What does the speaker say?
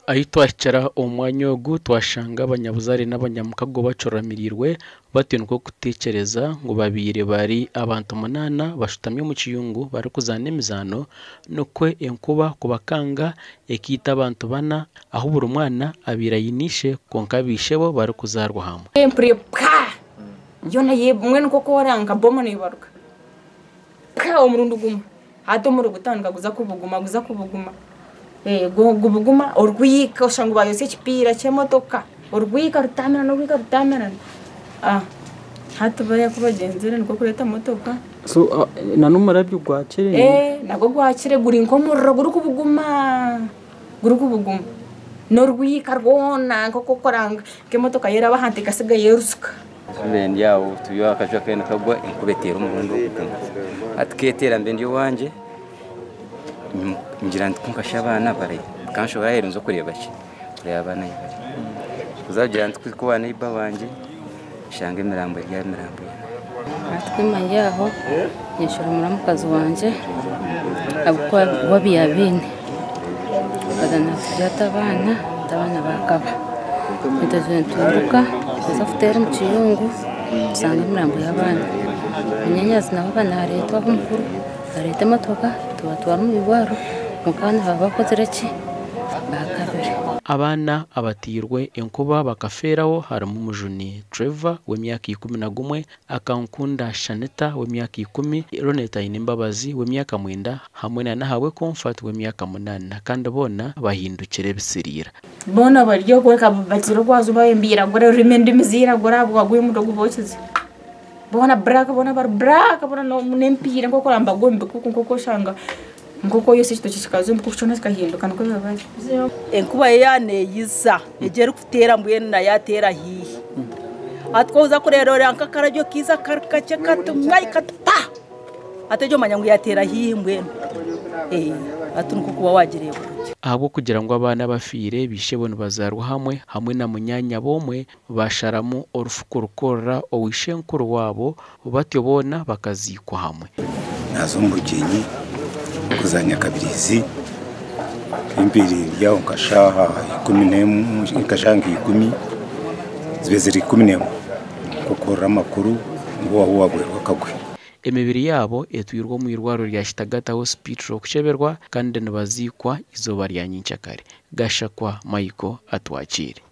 Ahi twahikira omu mwanya ogu twashanga abanyabuzaare n'abanyamukago bacuramirirwe batyo nikwo kutekyereza ngu babaire bari abantu munaana bashutami omu kiyungu barikuzaana emizaano nikwo enkuba kubakanga ekaita abantu bana ahu buri mwana abaire aine ishe kwonka baishebo barikuzaarwa hamwe. Empurira pwa! Yoona mbwenu nk'oku oranga nka bomu neebaruka pwa! Omurundi gumwe. Hati omuriro gutandika guza kubuguma guza kubuguma gubuguma orwika oshanga bayotsya ekipiira ky'emotoka orwika rutaamirana orwika rutaamirana hati bariya ku bagyenzire nikwo kureeta motoka. So n'omurabyo gwakire? Nagwo gwakire guri nk'omuriro gurikubuguma gurikubuguma n'orwika rwona nk'oku orikuranga nk'emotoka yeraba ahantu ekasiga yerusuka. Mbe ndi aho turi akaju akariyo nikagwa enkuba eteera omurundi ogwo gumwe. Hati keteera mbe ndi owangye ngira nti kwonka shi abaana barihi? Kanshohore aheeru nze kureeba ki? Kureeba abaana ahi bari. Kuza kugira nti kuhika owa neighbour wangye nshanga emirambo eri aha mirambo ena. Hati kwima ndi aho ninshoromera muramukazi wangye ahabw'okuba we abaire abaine. Akaza naatugira ati abaana, ati abaana baakaba. Itwe nitwiruka tuza kuteera omu kiyungu tushanga emirambo y'abaana. Munyaanyazi nawe aba naareetwa aho omukuru areeta emotoka tubatwara omu irwariro kwonka abaana baaba bakozire ki? Baakabire. Abaana abatairwe enkuba bakafeeraho harimu Mujuni Trevor w'emyaka 11, Akankunda Shanita w'emyaka 10, Ronetta Ainembabazi w'emyaka 9 hamwe na Nahabwe Comfort w'emyaka 8 kandi boona bahindukire ebisiriira. Boona bari okwo reka bagire oku waaza nibiragura orurimi endimi ziragura ahabwa gwa omuriro ogu bookize. Boona black boona bari black boona n'empiira nk'oku orikureeba nibagwa omu bikuku nk'oku oshanga nk'oku oyotsya ekitookye kikaza omu bikuku kyona kikahinduka nikwo biba biri. Enkuba yo yaaba neeyiza egyo erikuteera mbwenu nayo ateera haihi. Hati ku orikuza kureeba oreeba nk'akarabyo kaija kari kakye kati mwai kati pa! Hati egyo omanya ngu yaateera haihi mbwenu. Hati nikwo okuba waagireeba otyo. Ahabw'okugira ngu abaana abafiire baishebo nibazaarwa hamwe hamwe na munyaanyabo omwe, baasharamu orufu kurukorera ow'eishenkuru waabo batyo boona bakaziikwa hamwe. Naaza omu bugyenyi kuza Nyakabirizi empiira eri aho nka shaaha 11 nka shaaha nka 10 zibe ziri 11 nkokuhurira amakuru ngu owaawe waagwerwa akagwe. Emibiri yaabo etwirwe omu irwariro rya Kitagata Hospital kukyeberwa kandi nibaziikwa eizooba rya nyenkyakare. Gashakwa Michael Atwakiire.